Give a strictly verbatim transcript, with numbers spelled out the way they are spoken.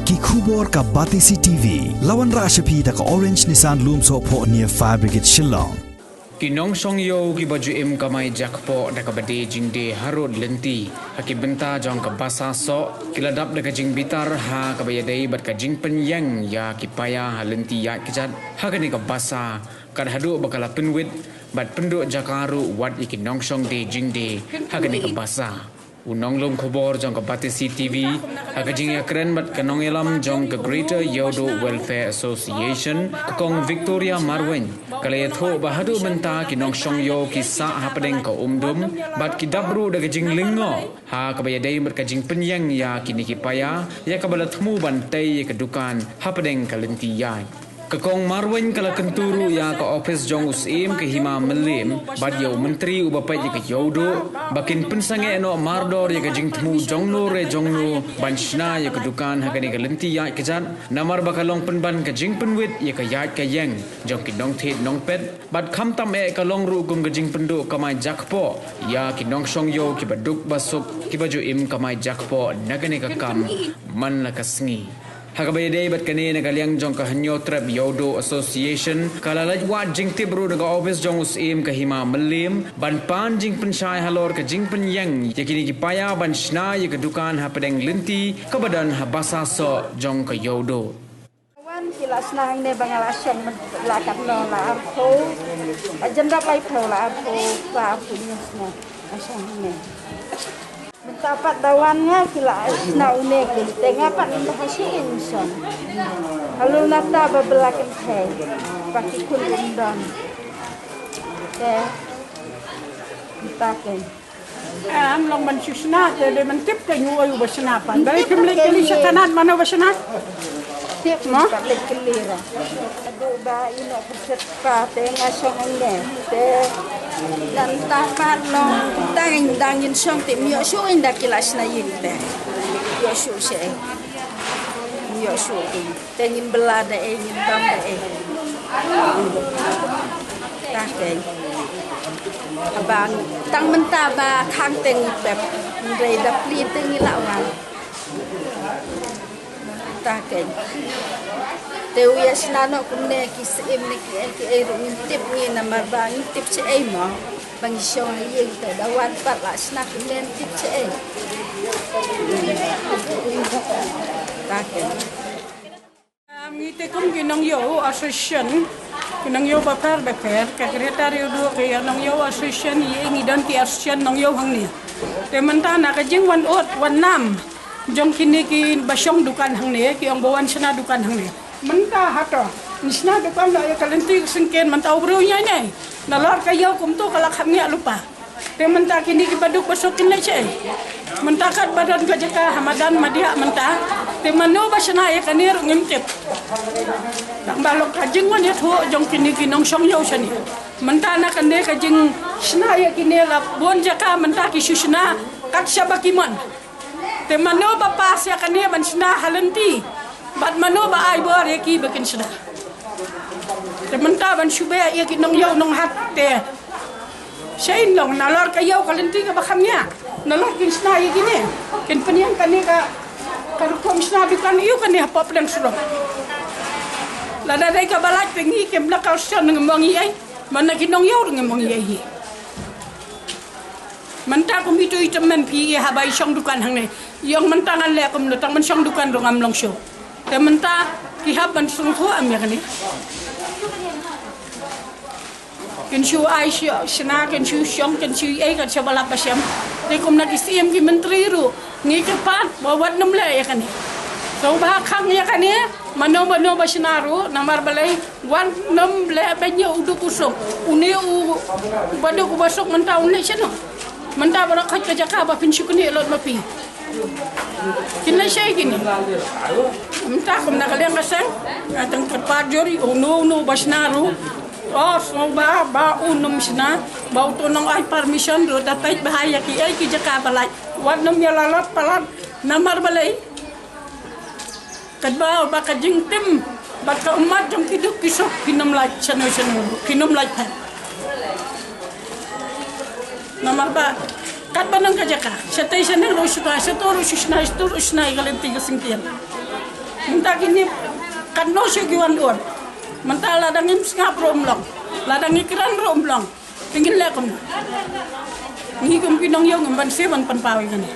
Ki khubor ka Batesi T V. La wanrah sha phi da ka Orange Nissan Lumsohphoh near Fire Brigade Shillong. Ki nongshong ïew kiba ju im kamai jakpoh da kaba die jingdie harud lynti ha ki bynta jong ka basa soh ki la dap da ka jingbitar ha kaba ïadei bad ka jingpynïeng ïa ki paia ha lynti ïaid kjat ha kane ka basa, kat haduh ba ka la pynwit bad pynduh jaka ruh wat ïa ki nongshong die jingdie ha kane ka basa. U nonglum khubor jong ka Batesi T V ha ka jingïakren bad ka nongïalam jong ka Greater Ïewduh Welfare Association, ka Kong Victoria Marwein, ka la ïathuh ba haduh mynta ki nongshong ïew ki sah hapdeng ka umdum bad ki dap ruh da ka jinglyngngoh ha kaba ïadei bad ka jingpynïeng ïa kine ki paia ïa kaba la thmu ban tei ïa ka dukan hapdeng ka lynti ïaid. Ka Kong Marwein ka la kyntu ruh ïa ka ophis jong u Syiem ka Hima Mylliem bad ïa u Myntri uba peit ïa ka Ïewduh ba kin pynsangeh noh mardor ïa ka jingthmu jongno re jongno ban shna ïa ka dukan ha kane ka lynti ïaid kjat, namar ba ka long pynban ka jingpynwit ïa ka ïaid ka ïeng jong ki nongthied nongpet bad khamtam eh ka long ruh kum ka jingpynduh kamai jakpoh ïa ki nongshong ïew kiba duk ba suk kiba ju im kamai jakpoh na kane ka kam man la ka sngi. Ha kaba ïadei bad kane, na ka liang jong ka Hynñiewtrep Ïewduh Association ka la leit wad jingtip ruh na ka ophis jong u Syiem ka Hima Mylliem ban pan jingpynshai halor ka jingpynïeng ïa kine ki paia ban shna ïa ka dukan hapdeng lynti kaba don ha basa soh jong ka Ïewduh. Wan ki la shna hangne ba nga la shong mynta la katno, la arphew, la jynrap laiphew, la arphew phra arphew hynñiew snem la shong hangne. Mynta pat da wan nga ki la shna une ki, te nga pat ym don ha shuh in shong. Halor nata ba bylla kynthei ba ki khun ym don. Te mynta kein. Am long ban shu shna te dei ban tip te ngi oi uba shna pat. Balei kim leit kylli sha tnat mano ba shna? Tip mo? Ba leit kylli ra. Adu ba ino pyrshit pa te nga shong hangne. Te dan ta pat long tang dang ngin shong te ym ïoh shuh ynda ki la shna ïing te. Ïoh shuh sha ei. Ym ïoh shuh ïing. Te ngin bylla da ei, ngin bam da ei. Ta kein. Haba tang mynta ba khang te ngi pep. Hynrei da plie te ngi la wan. Ta kein. Te u ïa shna noh kumne ki syiem ne ki ei ki ei ruh ngim tip ngi namar ba ngim tip shaei mo. Ba ngi shong ha ïing te da wan pat la shna kumne ngim tip shaei. Ta kein. Ngi te kum ki nongïew association, ki nongïew bapher bapher, ka Greater Ïewduh ka ïa nongïew association, ïa ngi don ki association nongïew hangne. Te mynta na ka jingwan ud wan nam jong kine kiba shong dukan hangne, ki ong ba wan shna dukan hangne. Mynta hato ngi shna dukan da ïa ka lynti ka syngkien, mynta u briew ñiai ñiai. Nalor ka ïew kumto ka la kham ngiah lypa. Te mynta kine kiba duk ba suk kin leit shaei? Mynta katba don ka jaka ha madan madiah mynta. Te mano ba shna ïa kane ruh ngim tip. Tang ba long ka jingwan ïathuh jong kine ki nongshong ïew shane. Mynta na kane ka jingshna ïa kine la bun jaka mynta ki shu shna kat shaba ki mon. Te mano ba pass ïa kane ban shna ha lynti? Bad mano ba ai bor ïa ki ba kin shna? Te mynta ban shu beh ïa ki nongïew nonghat te. Shaei in long nalor ka ïew ka lynti kaba kham ngiah. Nalor kin shna ïa kine. Kin pynïeng kane ka, ka rukom shna dukan ïa kane hapoh pdeng surok. Lada dei kaba lait te ngi kim da ka shen ngim ong ei. Mana ki nongïew ruh ngim ong ei. Mynta kum itu i tymmen phi i haba i shong dukan hangne. I ong mynta ngan leh kumno tang ban shong dukan ruh ngam long shuh. Te mynta ki hap ban sngewthuh em ïa kane. Kin shu ai shu shna, kin shu shong, kin shu ei, kin shu ba lap ba shem. Te kumna ki syiem ki myntri ruh ngi kyrpad ba wat nym leh ïa kane. Sngewbha khang ïa kane, mano mano ba shna ruh namar balei wat nym leh ban ïa u duk u suk. Une u ba duk u ba suk mynta un leit shano? Mynta baroh khoit ka jaka ba phin shu knieh lut ma phi. Kin leit shaei kine? Mynta kumna ka liang ka seng nga tang kyrpad jur ïa uno uno ba shna ruh. Oh sngewbha ba un nym shna, ba uto nong ai permission ruh da peit bha ïa kiei ki jaka ba lait. Wat nym ïa la lut palat namar balei? Katba ba ka jingtim bad ka ummat jong ki duk ki suk ki nym lait shano shano, ki nym lait phet. Namar ba katba nang ka jaka shatei shaneng ruh shu shna, shato ruh shu shna, shato ruh shu shna ïa ka lynti ka syngkien. Mynta kine katno shuh ki wan ot. Mynta lada ngim sngap ruh ym long. Lada ngi kren ruh ym long. Te ngin leh kumno? Ngi kum ki nongïoh ngim ban sngap ban pynpaw ïa kane.